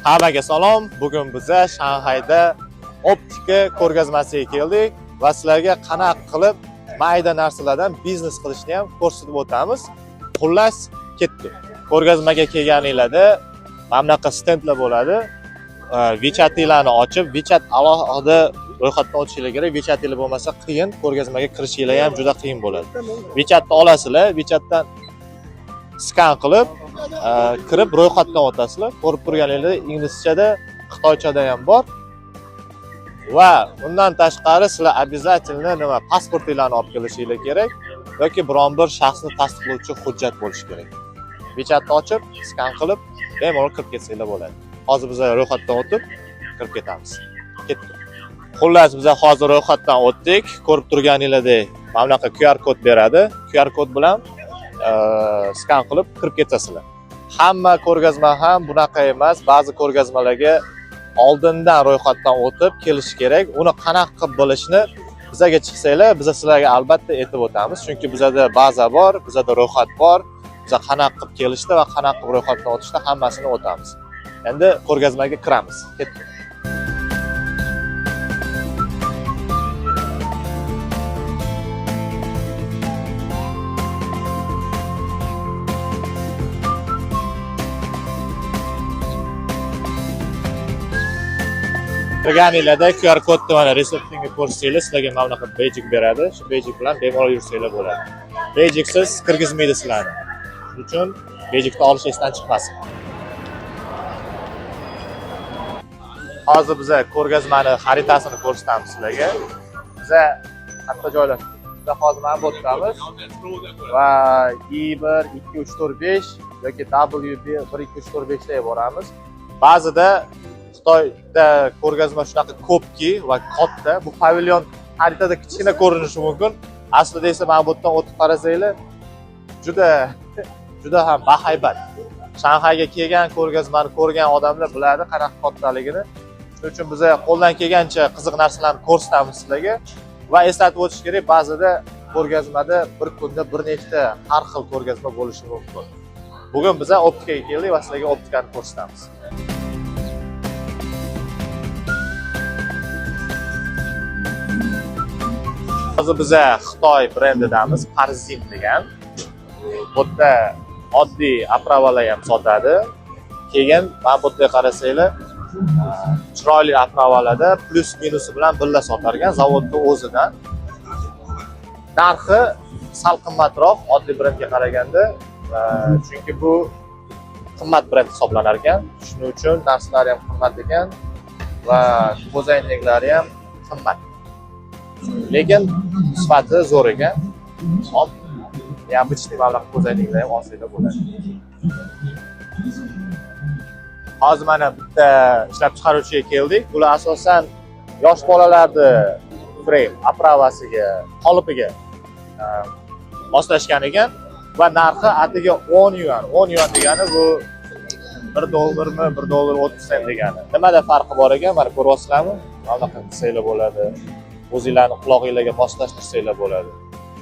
Hammaga salom. Bugun biza Shanxayda optika ko'rgazmasiga keldik va sizlarga qanaqa qilib mayda narsalardan biznes qilishni ham ko'rsatib o'tamiz. Xullas, ketdik. Ko'rgazmaga kelganinglarda mana bunaqa stendlar bo'ladi. WeChat'inglarni ochib, WeChat alohida ro'yxatdan o'tishinglar kerak. WeChat'inglar bo'lmasa qiyin, ko'rgazmaga kirishinglar ham juda qiyin bo'ladi. WeChatni olasizlar, WeChatdan skan qilib, kirib ro'yxatdan o'tasizlar. Ko'rib turganinglar inglizchada, xitoychada ham bor. Va undan tashqari sizlar обязательно nima pasportinglarni olib kelishinglar kerak yoki biron bir shaxsni tasdiqlovchi hujjat bo'lishi kerak. WeChatni ochib, skan qilib, bemalol kirib ketsanglar bo'ladi. Hozir biz ro'yxatdan o'tib kirib ketamiz. Ketdik. Xullas, biz hozir ro'yxatdan o'tdik. Ko'rib turganinglardek, mana bunaqa QR kod beradi. QR kod bilan skan qilib kirib ketasizlar. Hamma ko'rgazma ham bunaqa emas. Ba'zi ko'rgazmalarga oldindan ro'yxatdan o'tib kelish kerak. Uni qanaqa qilib bilishni bizaga chiqsanglar, biz sizlarga albatta aytib o'tamiz. Chunki bizada baza bor, bizada ro'yxat bor. Biz qanaqa qilib kelishda va qanaqa qilib ro'yxatdan o'tishda hammasini o'tamiz. Endi ko'rgazmaga kiramiz. Ketdik. Kirganinglarda QR kodni mana reseptionga ko'rsatsanglar, sizlarga mana bunaqa bejik beradi. Shu bejik bilan bemalol yursanglar bo'ladi. Bejiksiz kirgizmaydi sizlarni. Shuning uchun bejikni olish esdan chiqmasin. Hozir biza ko'rgazmani xaritasini ko'rsatamiz sizlarga. Biza qayerda joylashdik? Biza hozir mana bu yerdamiz va I1 2 3 4 5 yoki WB 1 2 3 4 5 ga boramiz. Ba'zida Xitoyda ko'rgazma shunaqa ko'pki va katta. Bu pavilyon xaritada kichkina ko'rinishi mumkin. Aslida esa mana bu yerdan o'tib qarasanglar, juda ham bahaybat. Shanxayga kelgan ko'rgazmani ko'rgan odamlar biladi qanaqa kattaligini. Shuning uchun biz qo'ldan kelgancha qiziq narsalarni ko'rsatamiz sizlarga va eslatib o'tish kerak, ba'zida ko'rgazmada bir kunda bir nechta har xil ko'rgazma bo'lishi mumkin. Bugun biz optikaga keldik va sizlarga optikani ko'rsatamiz. Hozir biza Xitoy brendidamiz, Parzim degan. Bu yerda oddiy opravalar ham sotadi. Keyin mana bu yerda qarasanglar, chiroyli opravalarda plus minusi bilan birga sotar ekan zavodni o'zidan. Narxi sal qimmatroq oddiy brendga qaraganda, chunki bu qimmat brend hisoblanar ekan. Shuning uchun narxlari ham qimmat ekan va ko'zoynaklari ham qimmat. Lekin sifati zo'r ekan. Hop, необычный mablag' ko'zoynaklar ham olsanglar bo'ladi. Hozir mana bitta ishlab chiqaruvchiga keldik. Bular asosan yosh bolalarni frame opravasiga, qolipiga moslashgan ekan va narxi atiga 10 yuan. 10 yuan degani bu 1 dollarmi, 1 dollar 30 sent degani. Nimada farqi bor ekan? Mana ko'ryapsizlarmi? Mana bunaqa qilsanglar bo'ladi. O'zinglarni qulog'inglarga moslashtirsanglar bo'ladi.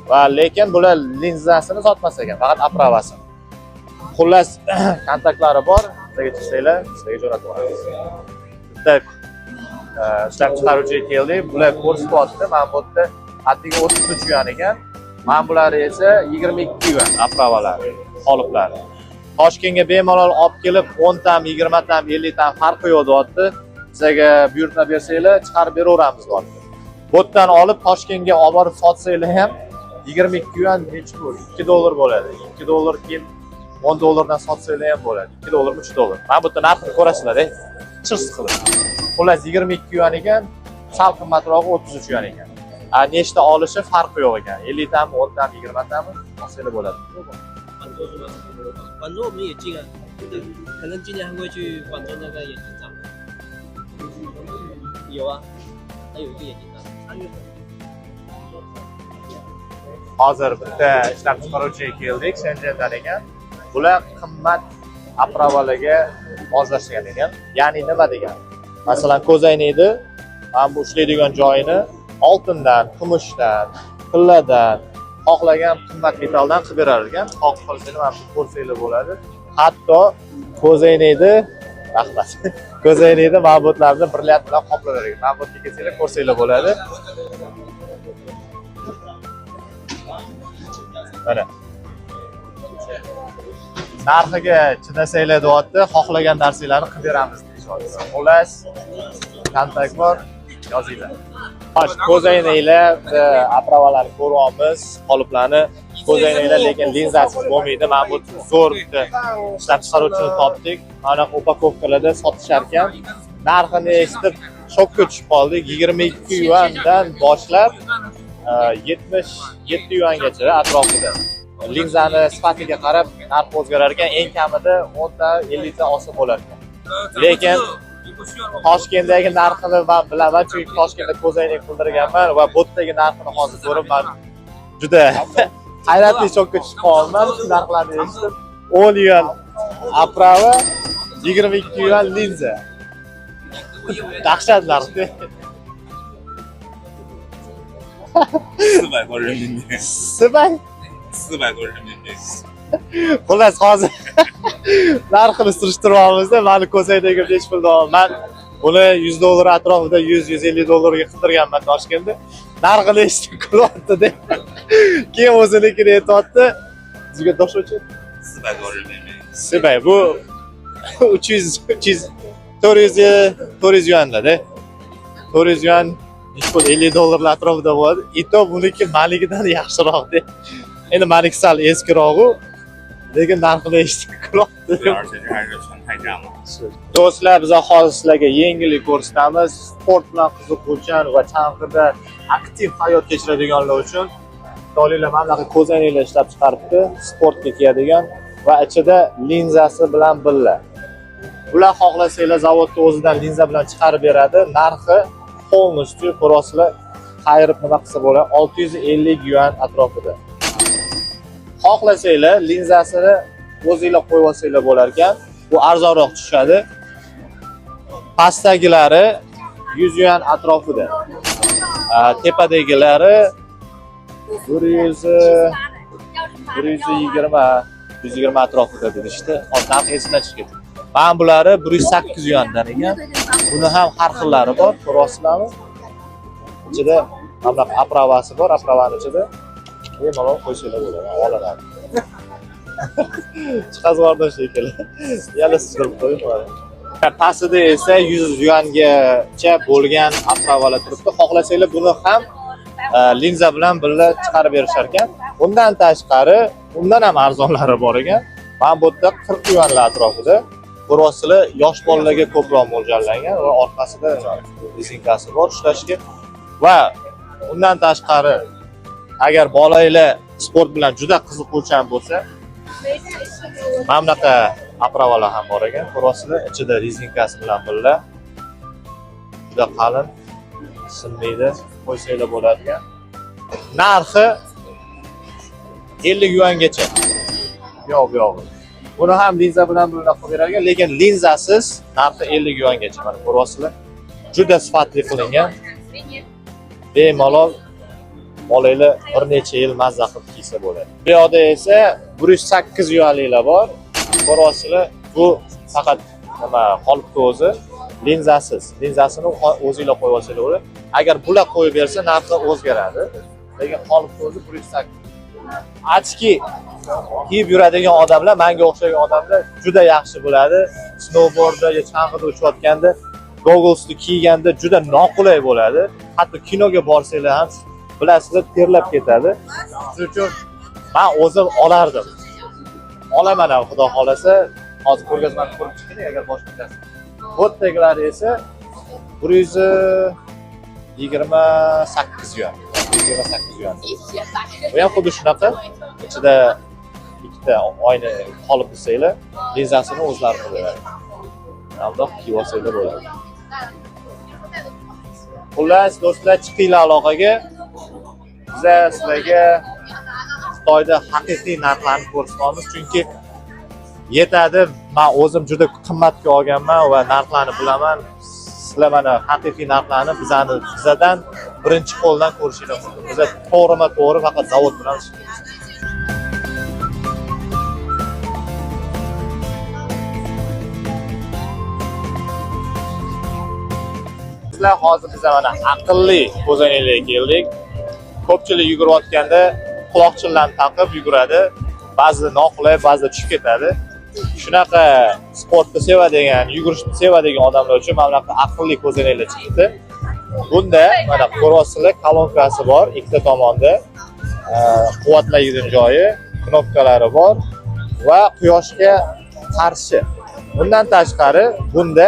Va lekin bular linzasini sotmas ekan, faqat opravasini. Xullas, kontaktlari bor, sizlarga chiqsanglar, sizlarga jo'natib yuboramiz. Bitta ishlab chiqaruvchiga keldik, bular ko'rsatyapti. Mana bu yerda attiga 33 yuan ekan. Mana bulari esa 22 yuan opravalari, qoliplari. Toshkentga bemalol olib kelib 10 tam, 20 tam, 50 tam farqi yo'q deyapti. Sizlarga buyurtma bersanglar, chiqarib beraveramiz deyapti. Bu yerdan olib Toshkentga olib borib sotsanglar ham 22 yuan nechi bu? 2 dollar bo'ladi. 2 dollar keyin 10 dollardan sotsanglar ham bo'ladi. 2 dollar, 3 dollar. Mana bu yerda narxini ko'rasizlar, chirs qilib. Xullas 22 yuan ekan, sal qimmatrog'i 33 yuan ekan. Nechta olishi farqi yo'q ekan. 50 tam, 10 tam, 20 tam olsanglar bo'ladi. 广州我们也进啊，可能今年还会去广州那个眼镜展。有啊，还有一个眼镜展，3月份。 Hozir bitta ishlab chiqaruvchiga keldik, Shenzhendan ekan. Bular qimmat opravalarga moslashgan ekan. Ya'ni nima degan? Masalan, ko'zoynakni mana bu ushlaydigan joyini oltindan, kumushdan, tilladan, xohlagan qimmat metalldan qilib berar ekan. Xohlasanglar mana bu ko'rsanglar bo'ladi. Hatto ko'zoynakni Rahmat. Ko'zoynakni ma'budlarni brilliant bilan qoplanar ekan. Ma'budga kelsanglar ko'rsanglar bo'ladi. Mana. Narxiga chidasanglar deyapti, xohlagan narsanglarni qilib beramiz deyishyapti. Xullas, kontakt bor, yozinglar. Xo'sh, ko'zoynaklar, оправа larni ko'ryapmiz, qoliplarni. Ko'zoynaklar lekin linzasiz bo'lmaydi. Mana bu zo'r bitta ishlab chiqaruvchini topdik. Mana упаковка larda sotishar ekan. Narxini eshitib shokka tushib qoldik. 22 yuandan boshlab 77 yuangacha atrofida. Linzani sifatiga qarab narx o'zgarar ekan. Eng kamida 10 ta 50 ta olsa bo'lar ekan. Lekin Toshkentdagi narxini men bilaman, chunki Toshkentda ko'zoynak qildirganman va bu yerdagi narxini hozir ko'rib men juda hayratli shokka tushib qoldim. Shu narxlarni eshitib 10 yuan оправа, 22 yuan linza. Dahshat narx. 400多人民币， 400 400多人民币。 Xullas hozir narxini surishtiryapmizda. Mani ko'zoynagim nechi pul deyapman. Man buni 100 dollar atrofida 100-150 dollarga qildirganman Toshkentda. Narxini eshitib kulyapti-da. Keyin o'zinikini aytyapti. Bizga doshuvchi 400多人民币。 Sibay bu 300 300 400 400 yuanda-da. 400 yuan nechi pul 50 dollarlar atrofida bo'ladi. И то buniki manikidan yaxshiroq-da. Endi maniki sal eskiroq-u, lekin narxini eshitib kulyapti. 对，而且这还是全开价嘛。 Do'stlar, biz hozir sizlarga yengillik ko'rsatamiz. Sport bilan qiziquvchan va chang'ida aktiv hayot kechiradiganlar uchun xitoyliklar mana bunaqa ko'zoynaklar ishlab chiqaribdi, sportga kiyadigan va ichida linzasi bilan birga. Bular xohlasanglar zavodda o'zidan linza bilan chiqarib beradi. Narxi полностью ko'rasizlar, qayirib nima qilsa bo'ladi, 650 yuan atrofida. Xohlasanglar linzasini o'zinglar qo'yib olsanglar bo'lar ekan. Bu arzonroq tushadi. Pastdagilari 100 yuan atrofida. Tepadagilari 100 120 120 atrofida deyishdi. Hozir narx esimdan chiqib ketdi. Mana bulari 108 yuandan ekan. Buni ham har xillari bor, ko'ryapsizlarmi? Ichida mana bunaqa оправа si bor, оправа ni ichida bemalol qo'ysanglar bo'ladi, olinadi. Chiqazib yubordim shekilli. Yana sizdirib qo'yib qo'yadi. Pastida esa 100 yuangacha bo'lgan оправа lar turibdi. Xohlasanglar buni ham linza bilan birga chiqarib berishar ekan. Undan tashqari, undan ham arzonlari bor ekan. Mana bu yerda 40 yuanlar atrofida. Ko'ryapsizlar, yosh bolalarga ko'proq mo'ljallangan va orqasida rezinkasi bor ushlashga. Va undan tashqari, agar bolanglar sport bilan juda qiziquvchan bo'lsa, mana bunaqa оправа lar ham bor ekan. Ko'ryapsizlar, ichida rezinkasi bilan birga juda qalin, sinmaydi, qo'ysanglar bo'ladigan. Narxi 50 yuangacha. Yo'q, yo'q. Buni ham linza bilan birga qilib beradigan, lekin linzasiz narxi 50 yuangacha. Mana ko'ryapsizlar. Juda sifatli qilingan. Bemalol bolanglar bir necha yil mazza qilib kiysa bo'ladi. Bu yoqda esa 108 yuanliklar bor. Ko'ryapsizlar, bu faqat nima qolipni o'zi, linzasiz. Linzasini o'zinglar qo'yib olsanglar bo'ladi. Agar bular qo'yib bersa narxi o'zgaradi. Lekin qolipni o'zi 108. Очки kiyib yuradigan odamlar, menga o'xshagan odamlar juda yaxshi biladi. Snowboardda yo chang'ida uchayotganda gogglesni kiyganda juda noqulay bo'ladi. Hatto kinoga borsanglar ham bilasizlar, terlab ketadi. Shuning uchun men o'zim olardim. Olaman ham, xudo xolasa. Hozir ko'rgazmani ko'rib chiqing, agar boshqa narsa. Bu yerdagilari esa 128 yuan. 128 yuan. Bu ham xuddi shunaqa. Ichida ikkita oyna qolib desanglar, linzasini o'zlari qilib beradi. Bundoq kiyib olsanglar bo'ladi. Xullas, do'stlar, chiqinglar aloqaga. Biza sizlarga Xitoyda haqiqiy narxlarni ko'rsatamiz, chunki yetadi. Men o'zim juda qimmatga olganman va narxlarni bilaman. Sizlar mana haqiqiy narxlarni bizadan birinchi qo'ldan ko'rishinglar mumkin. Biza to'g'rima-to'g'ri faqat zavod bilan ishlaymiz. Sizlar hozir biz mana aqlli ko'zoynaklarga keldik. Ko'pchilik yugurayotganda quloqchinlarni taqib yuguradi. Ba'zida noqulay, ba'zida tushib ketadi. Shunaqa sportni sevadigan, yugurishni sevadigan odamlar uchun mana bunaqa aqlli ko'zoynaklar chiqdi. Bunda mana ko'ryapsizlar, kolonkasi bor ikkita tomonda. Quvvatlaydigan joyi, knopkalari bor va quyoshga qarshi. Bundan tashqari bunda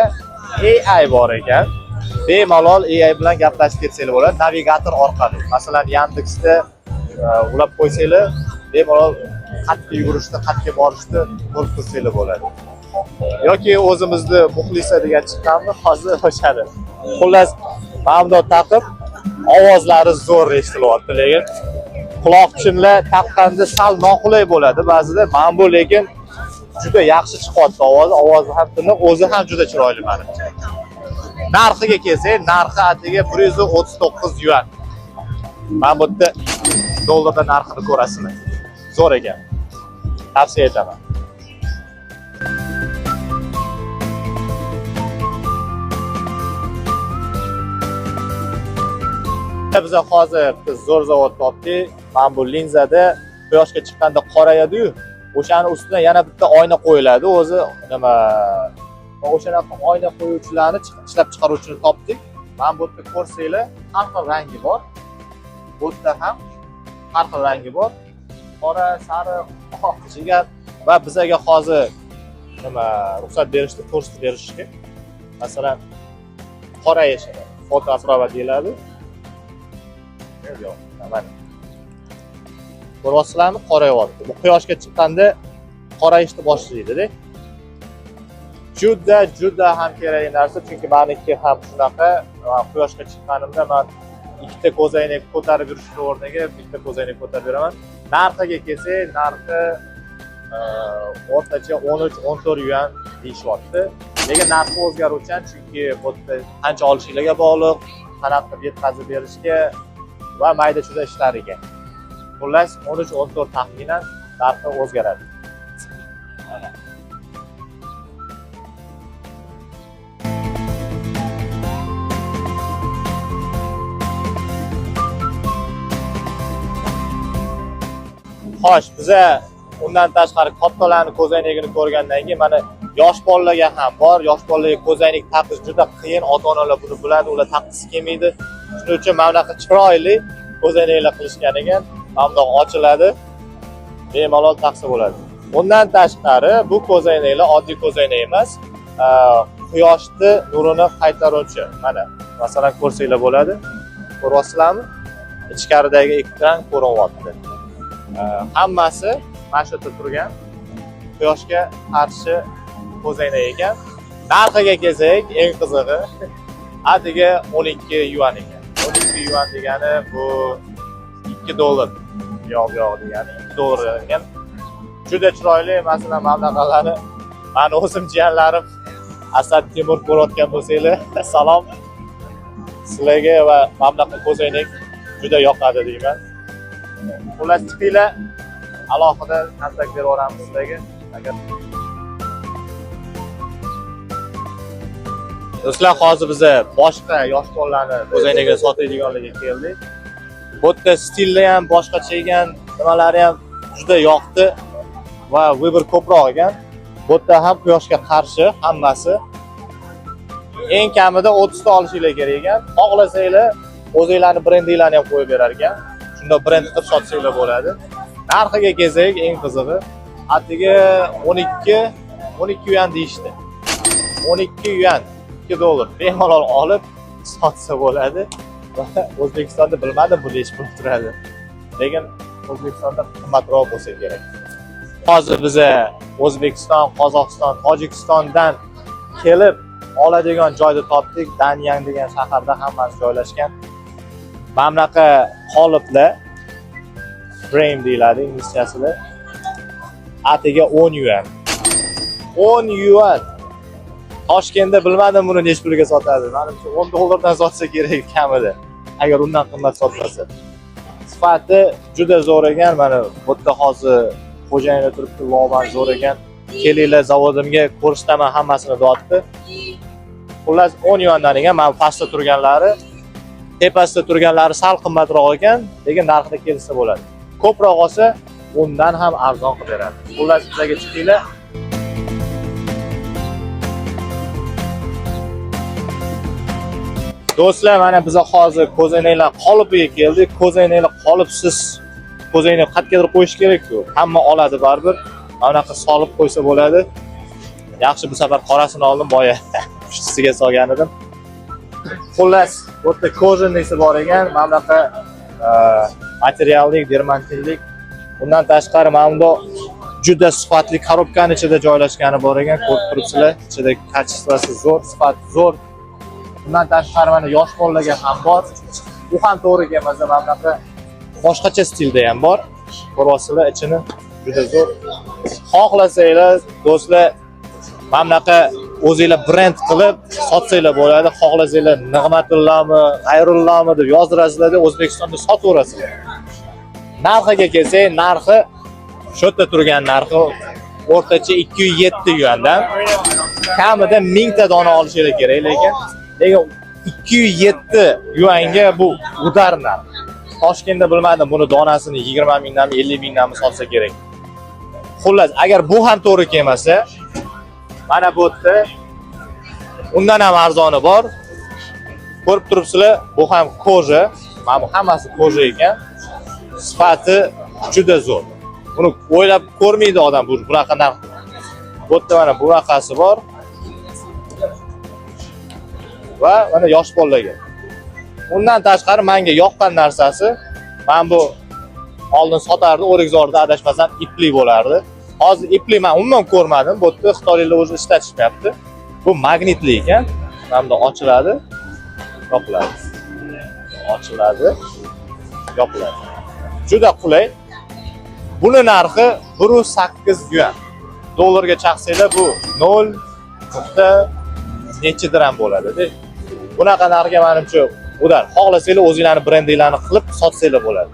AI bor ekan. Bemalol AI bilan gaplashib ketsanglar bo'ladi, navigator orqali. Masalan, Yandexda ulab qo'ysanglar, bemalol qayerga yugurishni, qayerga borishni ko'rib tursanglar bo'ladi. Yoki o'zimizni Muxlisa degan chiqqanmi, hozir o'shani. Xullas, mana bundoq taqib, ovozlari zo'r eshitilyapti, lekin quloqchinlar taqqanda sal noqulay bo'ladi ba'zida. Mana bu lekin juda yaxshi chiqyapti ovozi, ovozi ham tiniq, o'zi ham juda chiroyli manimcha. Narxiga kelsak, narxi atigi 139 yuan. Mana bu yerda dollarda narxini ko'rasizlar. Zo'r ekan. Tavsiya etaman. Biz hozir zo'r zavod topdik. Mana bu linzada quyoshga chiqqanda qorayadi-yu, o'shani ustidan yana bitta oyna qo'yiladi. O'zi nima, o'shanaqa oyna qo'yuvchilarni ishlab chiqaruvchini topdik. Mana bu yerda ko'rsanglar, har xil rangi bor. Bu yerda ham har xil rangi bor. Qora, sariq, oq, jigar va bizaga hozir nima ruxsat berishdi, ko'rsatib berishga. Masalan, qora yashil fotoaprova deyiladi. Yo'q, mana. Ko'ryapsizlarmi? Qorayapti. Bu quyoshga chiqqanda qorayishni boshlaydi-da. Juda, juda ham kerakli narsa, chunki meniki ham shunaqa. Quyoshga chiqqanimda men ikkita ko'zoynak ko'tarib yurishni o'rniga bitta ko'zoynak ko'tarib yuraman. Narxiga kelsak, narxi o'rtacha 13-14 yuan deyishyapti. Lekin narxi o'zgaruvchan, chunki bu yerda qancha olishinglarga bog'liq, qanaqa qilib yetkazib berishga va mayda-chuyda ishlariga. Xullas, 13-14 taxminan narxi o'zgaradi. Mana. Xo'sh, biza undan tashqari kattalarning ko'zoynagini ko'rgandan keyin mana yosh bolalarga ham bor. Yosh bolalarga ko'zoynak taqish juda qiyin, ota-onalar buni biladi, ular taqqisi kelmaydi. Shuning uchun mana bunaqa chiroyli ko'zoynaklar qilishgan ekan. Mana bundoq ochiladi, bemalol taqsa bo'ladi. Undan tashqari bu ko'zoynaklar oddiy ko'zoynak emas, quyoshni nurini qaytaruvchi. Mana masalan ko'rsanglar bo'ladi. Ko'ryapsizlarmi? Ichkaridagi ekran ko'rinyapti. Hammasi mana shu yerda turgan quyoshga qarshi ko'zoynak ekan. Narxiga kelsak, eng qizig'i atigi 12 yuan ekan. 12 yuan degani bu 2 dollar. Yo'q, yo'q degani 2 dollar ekan. Juda chiroyli, masalan, mana bunaqalarni meni o'zim jiyanlarim Asad Temur ko'rayotgan bo'lsanglar, salom sizlarga va mana bunaqa ko'zoynak juda yoqadi deyman. Xullas, chiqinglar, alohida kontakt berib yuboramiz sizlarga. Agar do'stlar, hozir biz boshqa yosh bolalarni ko'zoynagini sotadiganlarga keldik. Bu yerda stilli ham boshqacha ekan, nimalari ham juda yoqdi va vibr ko'proq ekan. Bu yerda ham quyoshga qarshi hammasi. Eng kamida 30 ta olishinglar kerak ekan. Xohlasanglar o'zinglarning brendinglarni ham qo'yib berar ekan. Shunda brend qilib sotsanglar bo'ladi. Narxiga kelsak, eng qizig'i atigi 12 yuan deyishdi. 12 yuan, 2 dollar bemalol olib sotsa bo'ladi. Va O'zbekistonda bilmadim bu necha pul turadi. Lekin O'zbekistonda qimmatroq bo'lsa kerak. Hozir biza O'zbekiston, Qozog'iston, Tojikistondan kelib oladigan joyni topdik. Danyang degan shaharda hammasi joylashgan. Mana bunaqa qoliplar, frame deyiladi inglizchasida. Atiga 10 yuan. 10 yuan. Toshkentda bilmadim buni necha pulga sotadi. Menimcha 10 dollardan sotsa kerak kamida. Agar undan qimmat sotmasa. Sifati juda zo'r ekan. Mana bu yerda hozir xo'jayini turibdi, log'man zo'r ekan. Kelinglar zavodimga ko'rsataman hammasini deyapti. Xullas 10 yuandan ekan, mana pastda turganlari, tepasida turganlari sal qimmatroq ekan, lekin narxida kelishsa bo'ladi. Ko'proq olsa undan ham arzon qilib beradi. Xullas bizga chiqinglar. Do'stlar, mana biz hozir ko'zoynaklar qolipiga keldik. Ko'zoynaklar qolipsiz ko'zoynak qayergadir qo'yish kerak-ku. Hamma oladi baribir. Mana bunaqa solib qo'ysa bo'ladi. Yaxshi, bu safar qorasini oldim, boya pushtisiga solgan edim. Xullas, bu yerda кожаный si bor ekan, mana bunaqa materiallik, dermantinlik. Undan tashqari mana bunda juda sifatli korobkani ichida joylashgani bor ekan, ko'rib turibsizlar. Ichida качество si zo'r, sifati zo'r. Undan tashqari mana yosh bolalarga ham bor. Bu ham to'g'ri kelmasa, mana bunaqa boshqacha stilda ham bor. Ko'ryapsizlar, ichini juda zo'r. Xohlasanglar, do'stlar, mana bunaqa o'zinglar brend qilib sotsanglar bo'ladi. Xohlasanglar Nig'matullomi, G'ayrullomi deb yozdirasizlar, O'zbekistonda sotaverasizlar. Narxiga kelsak, narxi shu yerda turgan narxi o'rtacha 207 yuandan. Kamida 1000 ta dona olishinglar kerak, lekin 207 yuanga bu udar narx. Toshkentda bilmadim, buni donasini 20 mingdanmi, 50 mingdanmi sotsa kerak. Xullas, agar bu ham to'g'ri kelmasa, mana bu yerda undan ham arzoni bor. Ko'rib turibsizlar, bu ham koja. Mana bu hammasi koja ekan. Sifati juda zo'r. Buni o'ylab ko'rmaydi odam bu bunaqa narx. Bu yerda mana bunaqasi bor. Va mana yosh bolalarga. Undan tashqari menga yoqqan narsasi, mana bu oldin sotardi, O'rikzorda adashmasam ipli bo'lardi. Hozir ipli men umuman ko'rmadim. Bu yerda xitoyliklar o'zi ishlatishmayapti. Bu magnitli ekan. Mana bunda ochiladi, yopiladi. Ochiladi, yopiladi. Juda qulay. Buni narxi 1.8 yuan. Dollarga chaqsanglar bu 0 nuqta nechidir ham bo'ladi-da. Bunaqa narxga menimcha udar. Xohlasanglar o'zinglarning brendinglarni qilib sotsanglar bo'ladi.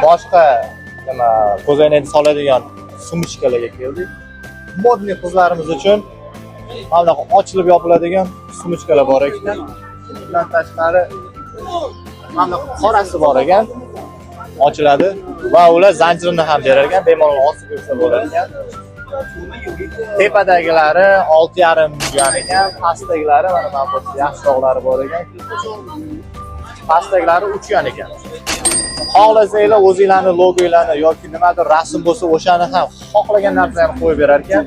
Boshqa nima ko'zoynakni soladigan sumchkalarga keldik. Modniy qizlarimiz uchun mana bunaqa ochilib yopiladigan sumchkalar bor ekan. Bundan tashqari mana bunaqa qorasi bor ekan. Ochiladi va ular zanjirini ham berar ekan, bemalol osib yursa bo'lar ekan. Tepadagilari 6,5 yuan ekan, pastdagilari mana bu yaxshiroqlari bor ekan. Pastdagilari 3 yuan ekan. Xohlasanglar o'zinglarning logoinglarni yoki nimadir rasm bo'lsa o'shani ham xohlagan narsani qo'yib berar ekan.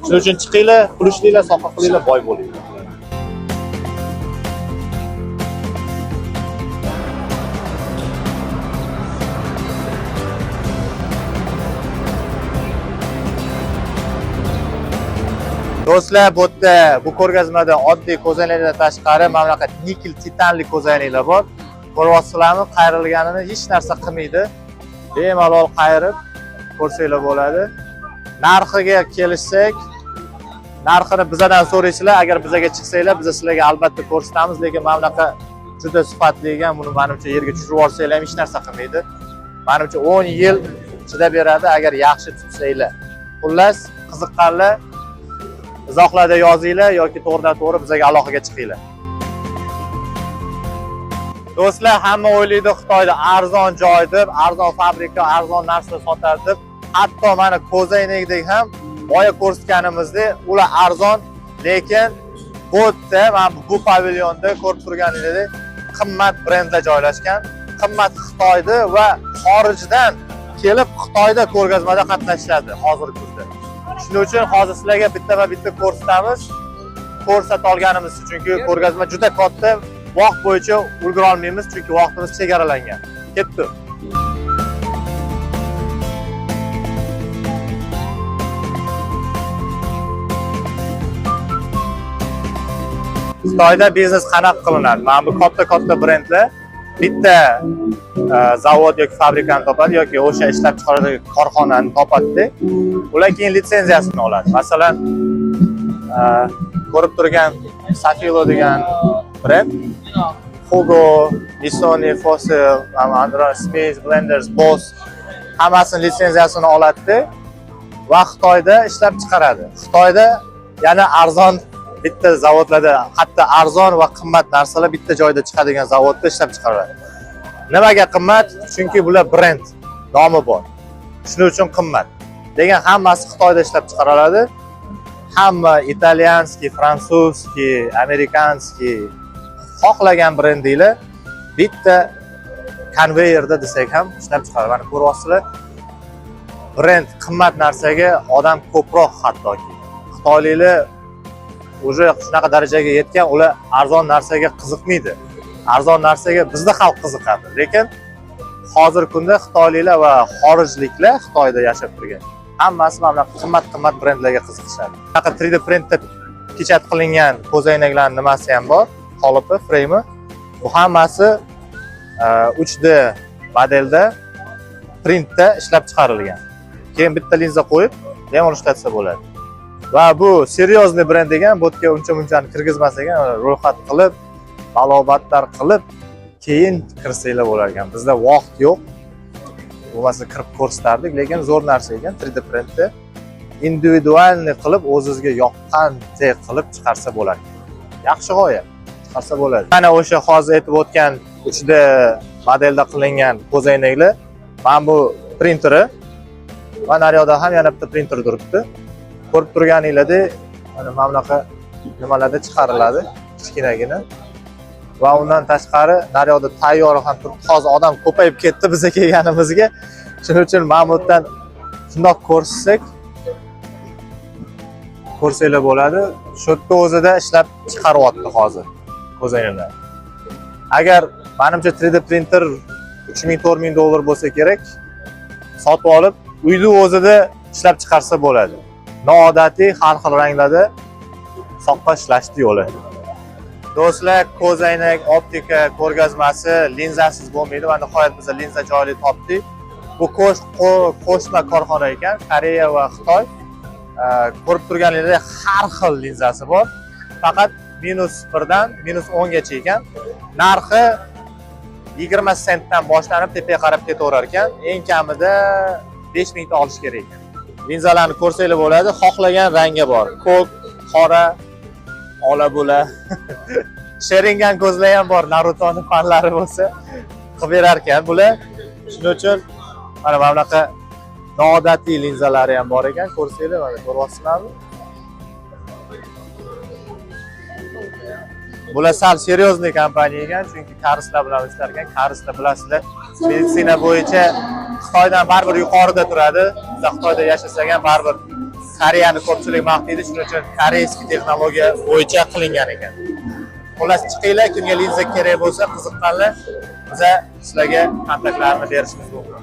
Shuning uchun chiqinglar, pul ishlanglar, soha qilinglar, boy bo'linglar. Do'stlar, bu yerda bu ko'rgazmada oddiy ko'zoynaklardan tashqari mana bunaqa nikel titanli ko'zoynaklar bor. Ko'ryapsizlarmi, qayrilganini hech narsa qilmaydi. Bemalol qayirib ko'rsanglar bo'ladi. Narxiga kelishsak, narxini bizadan so'raysizlar, agar bizaga chiqsanglar, biz sizlarga albatta ko'rsatamiz, lekin mana bunaqa juda sifatli ekan, buni menimcha yerga tushirib olsanglar ham hech narsa qilmaydi. Menimcha 10 yil chidab beradi agar yaxshi tutsanglar. Xullas, qiziqqanlar izohlarda yozinglar yoki to'g'ridan to'g'ri bizaga aloqaga chiqinglar. Do'stlar, hamma o'ylaydi Xitoyda arzon joy deb, arzon fabrika, arzon narsa sotadi deb. Hatto mana ko'zoynakdek ham boya ko'rsatganimizdek, ular arzon, lekin bu yerda mana bu pavilyonda ko'rib turganingizdek qimmat brendlar joylashgan. Qimmat Xitoyda va xorijdan kelib Xitoyda ko'rgazmada qatnashishadi hozirgi kunda. Shuning uchun hozir sizlarga bittama-bitta ko'rsatamiz. Ko'rsata olganimiz, chunki ko'rgazma juda katta, vaqt bo'yicha ulgura olmaymiz, chunki vaqtimiz chegaralangan. Ketdi. Xitoyda biznes qanaqa qilinadi? Mana bu katta-katta brendlar bitta zavod yoki fabrikani topadi yoki o'sha ishlab chiqaradigan korxonani topadi-da. Ular keyin litsenziyasini oladi. Masalan, ko'rib turgan Safilo degan brend Hugo, Missoni, Fossil, Andron Smith, Blenders, Boss hammasini litsenziyasini oladi va Xitoyda ishlab chiqaradi. Xitoyda yana arzon bitta zavodlarda, hatto arzon va qimmat narsalar bitta joyda chiqadigan zavodda ishlab chiqaradi. Nimaga qimmat? Chunki bular brend, nomi bor. Shuning uchun qimmat. Lekin hammasi Xitoyda ishlab chiqariladi. Hamma итальянский, французский, американский xohlagan brendinglar bitta konveyerda desak ham ishlab chiqaradi. Mana ko'ryapsizlar. Brend qimmat narsaga odam ko'proq hattoki. Xitoyliklar уже shunaqa darajaga yetgan, ular arzon narsaga qiziqmaydi. Arzon narsaga bizda xalq qiziqadi. Lekin hozirgi kunda xitoyliklar va xorijliklar Xitoyda yashab turgan hammasi mana bunaqa qimmat-qimmat brendlarga qiziqishadi. Bunaqa 3D printda печать qilingan ko'zoynaklarning nimasi ham bor, qolipi, freymi. Bu hammasi 3D modelda printda ishlab chiqarilgan. Keyin bitta linza qo'yib, bemalol ishlatsa bo'ladi. Va bu серьезный brend ekan, bu yerga uncha munchani kirgizmas ekan, ro'yxat qilib, balobatlar qilib, keyin kirsanglar bo'lar ekan. Bizda vaqt yo'q. Bo'lmasa kirib ko'rsatardik, lekin zo'r narsa ekan 3D printda индивидуальный qilib o'zizga yoqqandek qilib chiqarsa bo'lar ekan. Yaxshi g'oya. Chiqarsa bo'ladi. Mana o'sha hozir aytib o'tgan 3D modelda qilingan ko'zoynaklar, mana bu printeri va naryoqda ham yana bitta printer turibdi. Ko'rib turganinglardek, mana bunaqa nimalarda chiqariladi, kichkinagina. Va undan tashqari naryoqda tayyor ham turibdi. Hozir odam ko'payib ketdi biza kelganimizga. Shuning uchun mana bu yerdan shundoq ko'rsak ko'rsanglar bo'ladi. Shu yerda o'zida ishlab chiqaryapti hozir ko'zoynaklar. Agar manimcha 3D printer 3000-4000 dollar bo'lsa kerak, sotib olib uyni o'zida ishlab chiqarsa bo'ladi. Noodatiy har xil ranglarda soqqa ishlashni yo'li. Do'stlar, ko'zoynak optika ko'rgazmasi linzasiz bo'lmaydi va nihoyat biz linza joyli topdik. Bu qo'shma korxona ekan, Koreya va Xitoy. Ko'rib turganingizdek har xil linzasi bor. Faqat -1 dan -10 gacha ekan. Narxi 20 sentdan boshlanib tepaga qarab ketaverar ekan. Eng kamida 5000 ta olish kerak ekan. Linzalarni ko'rsanglar bo'ladi, xohlagan rangi bor. Ko'k, qora, ola bo'la. Sharingan ko'zlar ham bor, Narutoni fanlari bo'lsa qilib berar ekan bular. Shuning uchun mana bunaqa noodatiy linzalari ham bor ekan, ko'rsanglar, mana ko'ryapsizlarmi? Bular sal серьезный kompaniya ekan, chunki koreyslar bilan ishlar ekan. Koreyslar bilasizlar, meditsina bo'yicha Xitoydan baribir yuqorida turadi. Biz Xitoyda yashasak ham baribir Koreyani ko'pchilik maqtaydi, shuning uchun корейский texnologiya bo'yicha qilingan ekan. Xullas, chiqinglar, kimga linza kerak bo'lsa, qiziqqanlar, biza sizlarga kontaktlarni berishimiz mumkin.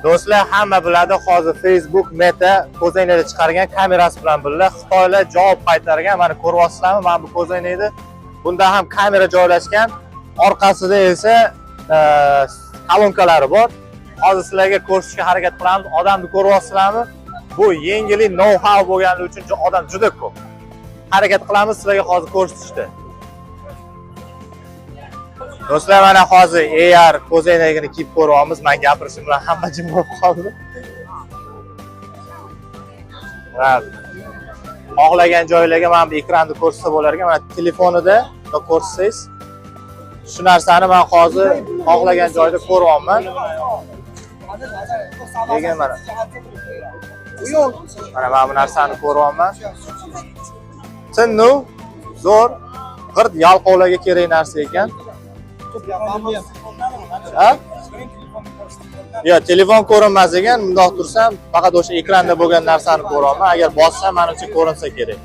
Do'stlar, hamma biladi, hozir Facebook Meta ko'zoynakda chiqargan kamerasi bilan birga Xitoylar javob qaytargan. Mana ko'ryapsizlarmi, mana bu ko'zoynakda bunda ham kamera joylashgan, orqasida esa kolonkalari bor. Hozir sizlarga ko'rsatishga harakat qilamiz. Odamni ko'ryapsizlarmi? Bu yengillik know-how bo'lgani uchun odam juda ko'p. Harakat qilamiz sizlarga hozir ko'rsatishda. Do'stlar, mana hozir AR ko'zoynagini kiyib ko'ryapmiz. Men gapirishim bilan hamma jim bo'lib qoldi. Ha. Xohlagan joylarga mana bu ekranni ko'rsatsa bo'lar ekan. Mana telefonida ko'rsangiz, shu narsani men hozir xohlagan joyda ko'ryapman. Lekin mana bu narsani ko'ryapman. Tinnu zo'r, g'irt yalqovlarga kerak narsa ekan. Ha? Yo, telefon ko'rinmas ekan, bundoq tursam faqat o'sha ekranda bo'lgan narsani ko'raman. Agar bossam, menimcha ko'rinsa kerak.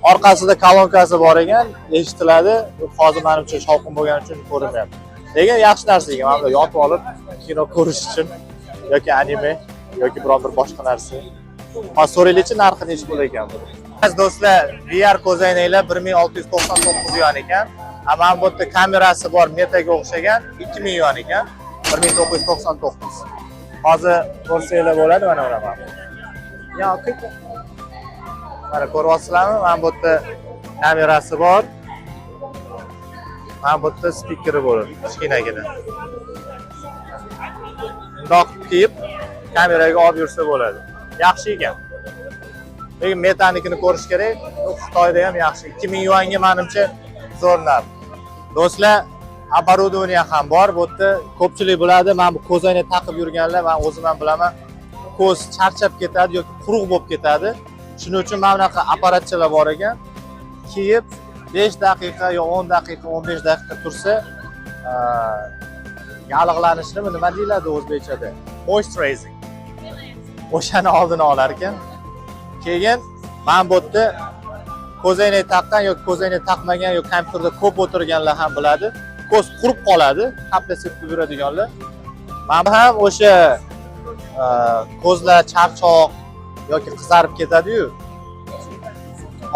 Orqasida kolonkasi bor ekan, eshitiladi. Hozir menimcha shovqin bo'lgani uchun ko'rinmayapti. Lekin yaxshi narsa ekan, mana bunda yotib olib kino ko'rish uchun yoki anime yoki biron bir boshqa narsa. Hozir so'raylikchi narxi necha pul ekan bu. Do'stlar, VR ko'zoynaklar 1699 yuan ekan. Mana bu yerda kamerasi bor, Metaga o'xshagan 2000 yuan ekan. 1999. Hozir ko'rsanglar bo'ladi, mana bunaqa. Yo, mana ko'ryapsizlarmi? Mana bu yerda kamerasi bor. Mana bu yerda spikeri bo'ladi, kichkinagina. Bundoq kiyib kameraga olib yursa bo'ladi. Yaxshi ekan. Lekin Metanikini ko'rish kerak. U Xitoyda ham yaxshi. 2000 yuanga menimcha zo'r narx. Do'stlar, оборудование ham bor. Bu yerda ko'pchilik biladi, mana bu ko'zoynak taqib yurganlar, men o'zim ham bilaman. Ko'z charchab ketadi yoki quruq bo'lib ketadi. Shuning uchun mana bunaqa apparatchalar bor ekan. Kiyib 5 daqiqa yo 10 daqiqa, 15 daqiqa tursa, yallig'lanishnimi nima deyiladi o'zbekchada? Moisturizing. O'shani oldini olar ekan. Keyin mana bu yerda ko'zoynak taqqan yoki ko'zoynak taqmagan yoki kompyuterda ko'p o'tirganlar ham biladi. Ko'z qurib qoladi, капля sepib yuradiganlar. Mana bu ham o'sha ko'zlar charchoq yoki qizarib ketadi-yu.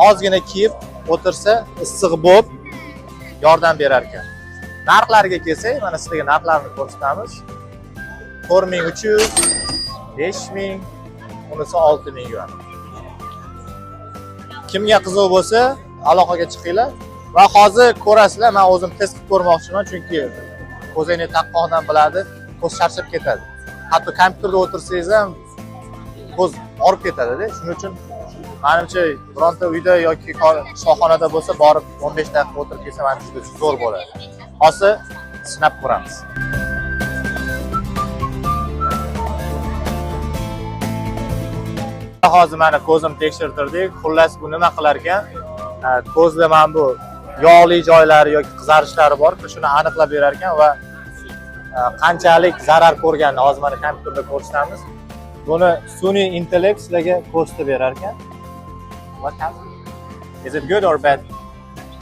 Ozgina kiyib o'tirsa issiq bo'lib yordam berar ekan. Narxlarga kelsak, mana sizlarga narxlarni ko'rsatamiz. 4300, 5000, unisi 6000 yuan. Kimga qiziq bo'lsa, aloqaga chiqinglar. Va hozir ko'rasizlar, men o'zim test qilib ko'rmoqchiman, chunki ko'zoynak taqqan odam biladi, ko'z charchab ketadi. Hatto kompyuterda o'tirsangiz ham ko'z og'rib ketadi-da. Shuning uchun menimcha bironta uyda yoki shoxonada bo'lsa, borib 15 daqiqa o'tirib kelsa, manimcha juda zo'r bo'ladi. Hozir sinab ko'ramiz. Hozir mana ko'zim tekshirtirdik. Xullas, bu nima qilar ekan? Ko'zda mana bu yog'li joylari yoki qizarishlari bor-ku, shuni aniqlab berar ekan va qanchalik zarar ko'rganini hozir mana kompyuterda ko'rsatamiz. Buni sun'iy intellekt sizlarga ko'rsatib berar ekan. What happened? Is it good or bad?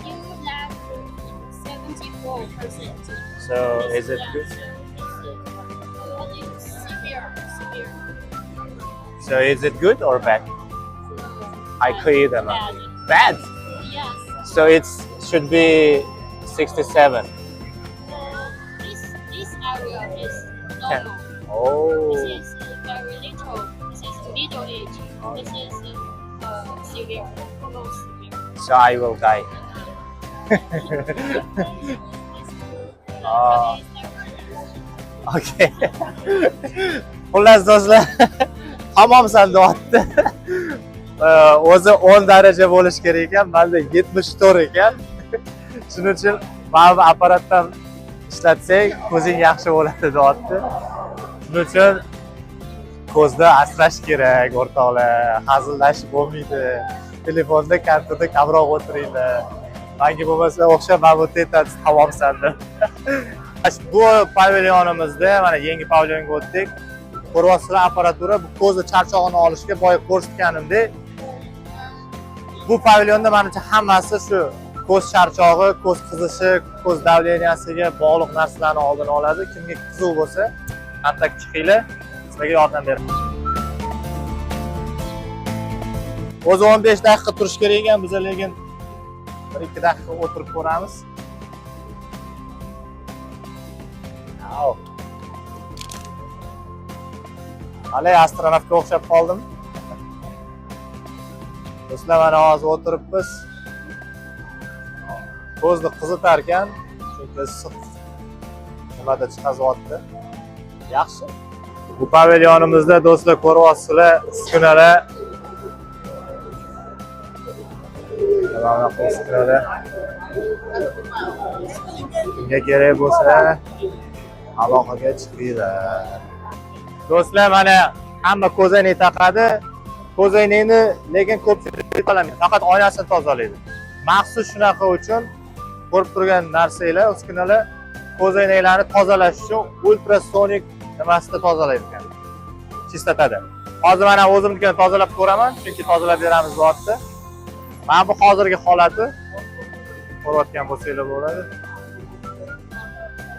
You lack 74%. So is it good? It's severe, severe. So is it good or bad? 还可以的吗？ Bad. Bad. Yes. So it should be 67. This area is normal. Oh. This is very little. This is middle age. This is severe, most severe. So I will die. Ah. Okay. Xullas do'stlar, tamomsan deyapti. O'zi 10 daraja bo'lishi kerak ekan, menda 74 ekan. Shuning uchun mana bu apparatdan ishlatsak, ko'zing yaxshi bo'ladi deyapti. Shuning uchun ko'zni asrash kerak, o'rtoqlar. Hazillashib bo'lmaydi. Telefonda, kompyuterda kamroq o'tiringlar. Menga bo'lmasa o'xshab mana bu aytadi, tamomsan deb. Bu pavilyonimizda mana yangi pavilyonga o'tdik. Ko'ryapsizlar, apparatura bu ko'zni charchog'ini olishga boya ko'rsatganimdek, bu pavilyonda manimcha hammasi shu ko'z charchog'i, ko'z qizishi, ko'z давления siga bog'liq narsalarni oldini oladi. Kimga qiziq bo'lsa, kontakt chiqinglar, sizlarga yordam beraman. O'zi 15 daqiqa turish kerak ekan, biz lekin 1-2 daqiqa o'tirib ko'ramiz. Au. Qalay astronavtga o'xshab qoldim. Do'stlar, mana hozir o'tiribmiz. Ko'zni qizitar ekan, chunki issiq nimada chiqazyapti. Yaxshi. Bu pavilyonimizda do'stlar ko'ryapsizlar, uskunalar. Mana bunaqa uskunalar. Kimga kerak bo'lsa, aloqaga chiqinglar. Do'stlar, mana hamma ko'zoynak taqadi. Ko'zoynakni lekin ko'pchilik tozalamaydi, faqat oynasini tozalaydi. Maxsus shunaqa uchun ko'rib turgan narsanglar, uskunalar ko'zoynaklarni tozalash uchun ultrasonik nimasida tozalaydi ekan. Чистота da. Hozir mana o'zimnikini tozalab ko'raman, chunki tozalab beramiz deyapti. Mana bu hozirgi holati. Ko'rayotgan bo'lsanglar bo'ladi.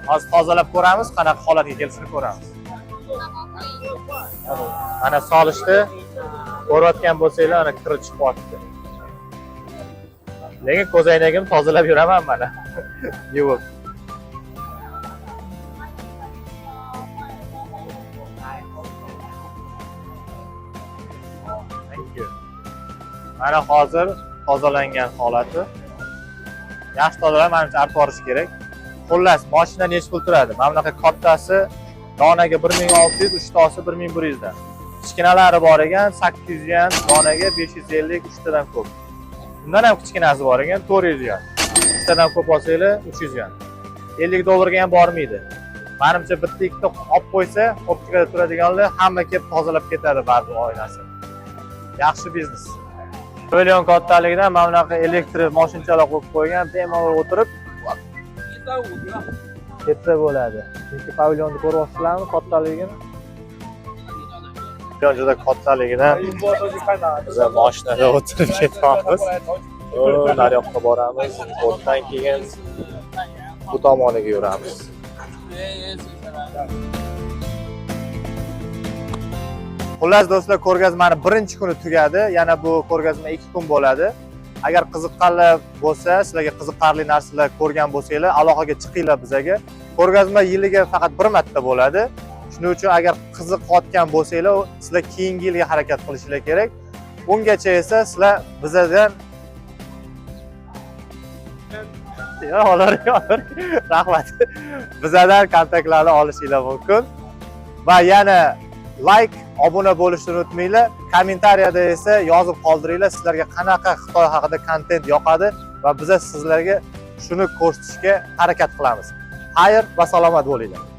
Hozir tozalab ko'ramiz, qanaqa holatga kelishini ko'ramiz. Mana solishdi. Ko'rayotgan bo'lsanglar, mana kiri chiqyapti. Lekin ko'zoynagimni tozalab yuraman mana. Yuvib. Mana hozir tozalangan holati. Yaxshi tozalangan, manimcha artib yuborish kerak. Xullas, mashina nechi pul turadi? Mana bunaqa kattasi donaga 1600, uchtasi 1100 dan. Kichkinalari bor ekan, 800 yuan donaga, 550 uchtadan ko'p. Undan ham kichkinasi bor ekan, 400 yuan. Uchtadan ko'p olsanglar 300 yuan. 50 dollarga ham bormaydi. Manimcha bitta ikkita olib qo'ysa, optikada turadiganlar hamma kelib tozalab ketadi baribir oynasini. Yaxshi biznes. Pavilyon kattaligidan mana bunaqa elektr moshinchalar qo'yib qo'ygan, bemalol o'tirib 135对吧？ ketsa bo'ladi. Chunki pavilyonni ko'ryapsizlarmi kattaligini? Pavilyon juda kattaligidan biz mashinada o'tirib ketyapmiz. Nariyoqqa boramiz, u yerdan keyin bu tomoniga yuramiz. Xullas do'stlar, ko'rgazmani birinchi kuni tugadi. Yana bu ko'rgazma 2 kun bo'ladi. Agar qiziqqanlar bo'lsa, sizlarga qiziqarli narsalar ko'rgan bo'lsanglar, aloqaga chiqinglar bizaga. Ko'rgazma yiliga faqat bir marta bo'ladi. Shuning uchun agar qiziqayotgan bo'lsanglar, sizlar keyingi yilga harakat qilishinglar kerak. Ungacha esa sizlar bizadan Yo, olar, olar. Rahmat. Bizadan kontaktlarni olishinglar mumkin. Va yana like, obuna bo'lishni unutmanglar. Kommentariyada esa yozib qoldiringlar, sizlarga qanaqa Xitoy haqida kontent yoqadi va biza sizlarga shuni ko'rsatishga harakat qilamiz. Xayr va salomat bo'linglar.